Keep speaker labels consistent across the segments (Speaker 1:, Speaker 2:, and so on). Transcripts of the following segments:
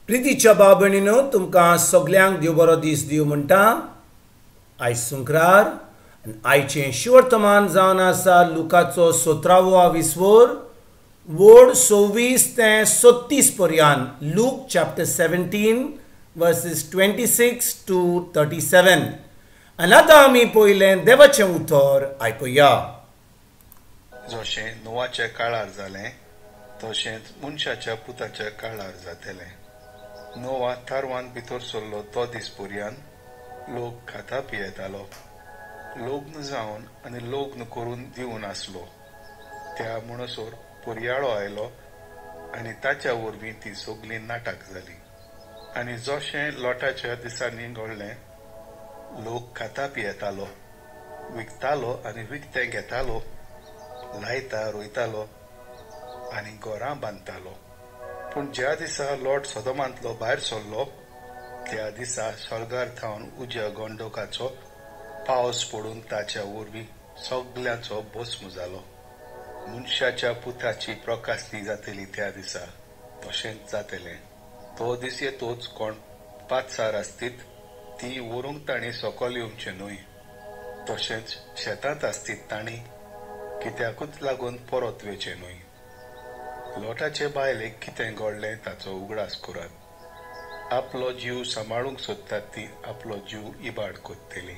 Speaker 1: प्रितीच्या भाव भयणीनो, तुमकां सगल्यांक देव बरो दीस दिवं म्हणटा. आयज सुंक्रार आनी आयचें शिवर्तमान जावन आसा लुकाचो 17वो विस्वोर वोड 26 ते 36 पर्यंत. Luke chapter 17 verses 26 to 37. आनी आतां आमी पयलें देवाचें उतर आयकुया.
Speaker 2: जशें नोवाच्या काळार जालें तशेंच मनशाच्या पुताच्या काळार जातलें. नोवा तारवान भितर सरलो तो दीस पर्यंत लोक खाता पियेतालो, लग्न जावन आनी लग्न करून दिवन आसलो. त्या म्हणसर पर्याळो आयलो आनी ताच्या वरवीं ती सगळीं नाटक जाली. आनी जशें लोटाच्या दिसांनी घडलें, लोक खाता पियेतालो, विकतालो आनी विकतें घेतालो, लायता रोयतालो आनी घरां बांदतालो. पूण ज्या दिसा लोट सदोमांतलो भायर सरलो त्या दिसा सर्गार थावन उज्या गंडोकाचो पावस पडून ताच्या वरवीं सगल्यांचो भस्म जालो. मनशाच्या पुताची प्रकाशणी जातली त्या दिसा तशेंच जातलें. तो दीस येतोच कोण पातसार आसतीत ती व्हरूंक तांणी सकयल येवचें न्हय, तशेंच शेतांत आसतीत तांणी कित्याकूच लागून परत वेचें न्हय. लोटाचे बायलेक कितें घडलें ताचो उगडास करात. आपलो जीव सांबाळूंक सोदतात ती आपलो जीव इबाड कोत्तली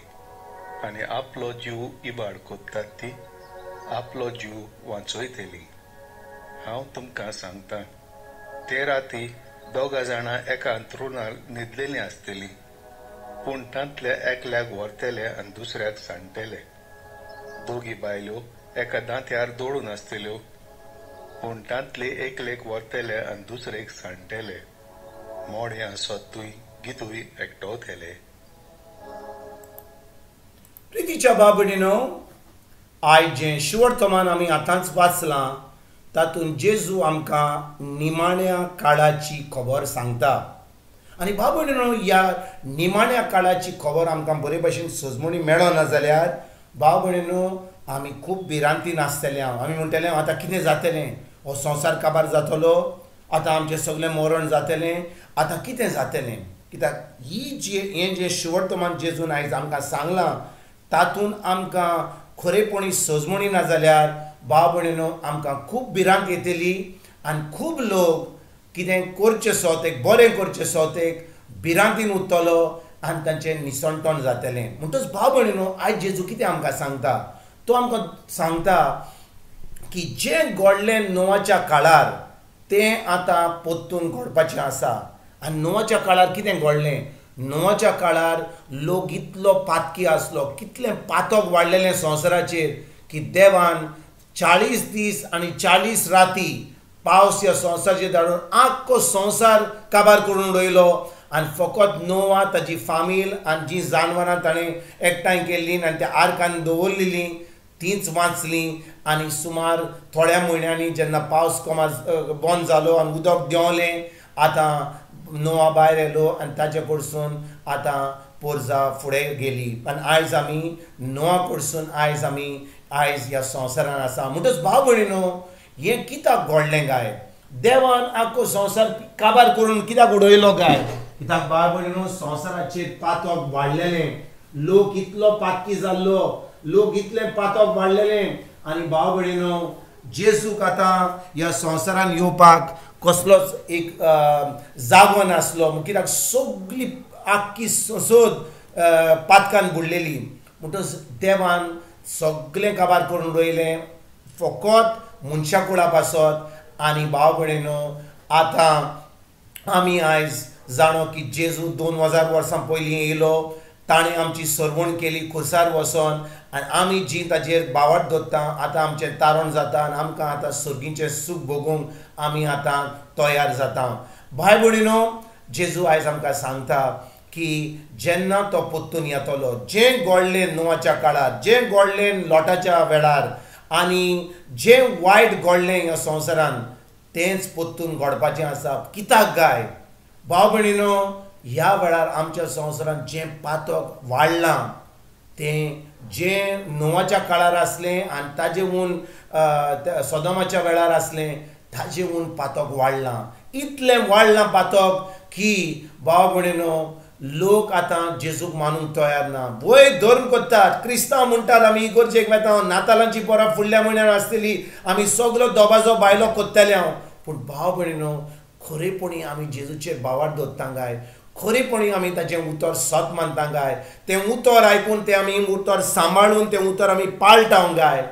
Speaker 2: आनी आपलो जीव इबाड कोत्तात ती आपलो जीव वांचयतली. हांव तुमकां सांगता, ते राती दोगां जाणां एका अंत्रुणार न्हिदलेलीं आसतलीं, पूण तांतल्या एकल्याक व्हरतले आनी दुसऱ्याक सांडटले. दोगी बायल्यो एका दांत्यार दोडून आसतल्यो, पूण तांतले एकलेक व्हरतले आनी दुसरेक सांडटले. मोडें आसत तूं गितूय एकटोवतले.
Speaker 1: प्रितीच्या बाबडीनो, आयज जें शिवर्तमान आमी आतांच वाचलां तातूंत जेजू आमकां निमाण्या काळाची खबर सांगता. आनी बाबडीनो, ह्या निमाण्या काळाची खबर आमकां बरे भशेन सजमणी मेळना जाल्यार बाबडीनो आमी खूब भिरांतीन आसतले. आमी म्हणटले आतां कितें जातलें, हो संवसार काबार जातलो, आतां आमचें सगळें मरण जातलें, आतां कितें जातलें. कित्याक ही जे हें जें शिवर्तमान जेजून आयज आमकां सांगलां तातूंत आमकां खरेपणी सजमणी ना जाल्यार भाव भयणीनो आमकां खूब भिरांत येतली आनी खूब लोक कितें करचें सोतेक, बरें करचें सोतेक भिरांतीन उरतलो आनी तांचें निसणटण जातलें. म्हणटच भाव भयणीनो, आयज जेजू कितें आमकां सांगता, तो आमकां सांगता की जें घडलें नोवाच्या काळार तें आतां परतून घडपाचें आसा. आनी नोवाच्या काळार कितें घडलें, नोवाच्या काळार लोक इतलो पातकी आसलो, कितलें पातक वाडलेलें संवसाराचेर की देवान 40 दीस आनी 40 राती पावस ह्या संवसाराचेर धाडून आख्खो संवसार काबार करून उडयलो. आनी फकत नोवा, ताजी फामील आनी जीं जानवरां ताणें एकठांय केल्लीं आनी त्या आर्कान दवरलेलीं तींच वाचलीं. आनी सुमार थोड्या म्हयन्यांनी जेन्ना पावस कोमार बंद जालो आनी उदक देंवलें, आतां नोवा भायर येयलो आनी ताजे कडसून आतां पोरजा फुडें गेली. आनी आयज आमी नोवा कडसून आयज आमी आयज ह्या संवसारान आसा. म्हणटच भाव भयणीनो, हें कित्याक घडलें काय, देवान आख्खो संवसार काबार करून कित्याक उडयलो काय? कित्याक भाव भयणीनो, संवसाराचेर पातक वाडलेलें, लोक इतलो पातकी जाल्लो, लोक इतलें पातक वाडलेलें. आनी भाव भयणीनो, जेजूक आतां ह्या संवसारान येवपाक कसलोच एक जागो नासलो, कित्याक सगळी आख्खी संसद पातकान बुडलेली. म्हणटच देवान सगळें काबार करून उडयलें फकत मनशा कुळा पासत. आनी भाव भयणीनो, आतां आमी आयज जाणो की जेजू 2000 वर्सां पयलीं येयलो, ताणें आमची सरवण केली खुर्सार वचोन आनी आमी जी ताजेर बावट दवरता आतां आमचें तारण जाता आनी आमकां आतां सर्गीचें सूख भोगूंक आमी आतां तयार जाता. भाय भयणीनो, जेजू आयज आमकां सांगता की जेन्ना तो परतून येतलो, जें घडलें नोवाच्या काळार, जें घडलें लोटाच्या वेळार आनी जें वायट घडलें ह्या संवसारान तेंच परतून घडपाचें आसा. कित्याक काय भाव भयणीनो, ह्या वेळार आमच्या संवसारांत जें पातक वाडलां तें जें नोवाच्या काळार आसलें आनी ताजे हून सदोमाच्या वेळार आसलें ताजे हून पातक वाडलां. इतलें वाडलां पातक की भाव भयणीनो लोक आतां जेजूक मानूंक तयार ना. वय धर्म करतात, क्रिस्तांव म्हणटात आमी इगोर्जेक वेता, नातालांची परब फुडल्या म्हयन्यान आसतली, आमी सगलो दोबाजो बायलो कोत्तले हांव. पूण भाव भयणीनो खरेपणी आमी जेजूचेर भावार्थ दवरता काय? खरेपणी आमी ताचें उतर सत मानता काय? तें उतर आयकून तें आमी उतर सांबाळून तें उतर आमी पाळटा काय?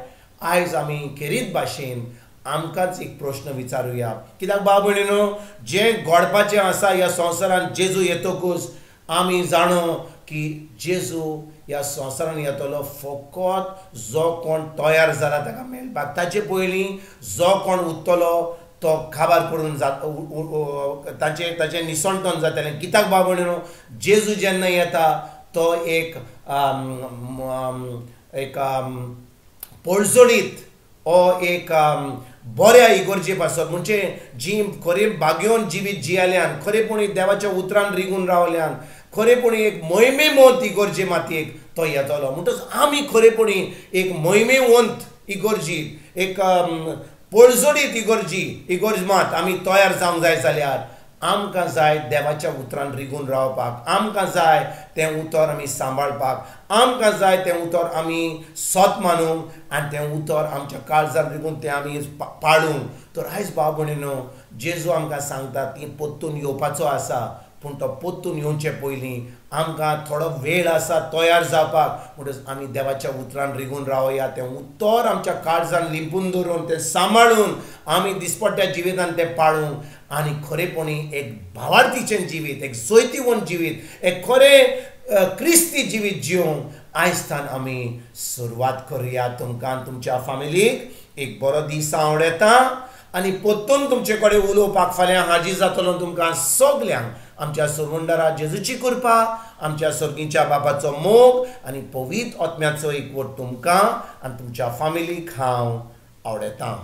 Speaker 1: आयज आमी खेरीत भाशेन आमकांच एक प्रश्न विचारुया. कित्याक भाव भयणीनो जें घडपाचें आसा ह्या संवसारान जेजू येतकूच आमी जाणो की जेजू ह्या संवसारान येतलो फकत जो कोण तयार जाला ताका मेळपाक. ताचे पयलीं जो कोण उरतलो तो काबार करून ताचें ताचें निसणटन जातलें. कित्याक भाव भयणीनो जेजू जेन्ना येता तो एक एक पोळजोडीत ओ एक बऱ्या इगोर्जे पासत म्हणजे जी खरें भाग्योन जिवीत जियेल्यान, खरेपणी देवाच्या उतरान रिगून रावल्यान, खरेपणी एक मोहिमेवंत इगोर्जे मातयेक तो येतलो. म्हणटच आमी खरेपणी एक मोहिमेवंत इगोर्जी, एक पोळजोडीत इगोर्जी, इगोर्ज मात आमी तयार जावंक जाय जाल्यार आमकां जाय देवाच्या उतरान रिगून रावपाक, आमकां जाय तें उतर आमी सांबाळपाक, आमकां जाय तें उतर आमी सत मानूंक आनी तें उतर आमच्या काळजान रिगून तें आमी पाळूंक. तर आयज भाव भयणीनो जेजू आमकां सांगता ती पोत्तून येवपाचो आसा, पूण तो पोत्तून येवचे पयलीं आमकां थोडो वेळ आसा तयार जावपाक. म्हणटच आमी देवाच्या उतरान रिगून रावया, तें उतर आमच्या काळजान लिंपून दवरून तें सांबाळून आमी दिसपट्ट्या जिवितान तें पाळूंक आनी खरेपणी एक भावार्थीचें जिवीत, एक जैतिवंत जिवीत, एक खरें क्रिस्ती जिवीत जिवंक आयज आमी सुरवात करुया. तुमकां तुमच्या फामिलीक एक बरो दीस आवडटा आनी पोत्तून तुमचे कडेन उलोवपाक फाल्यां हाजीर जातलो तुमकां सगल्यांक. आमच्या सरवंडरा जेजूची कृपा, आमच्या सर्गीच्या बापाचो मोग आनी पवित्र आत्म्याचो एकवट तुमकां आनी तुमच्या फामिलीक हांव आवडटा.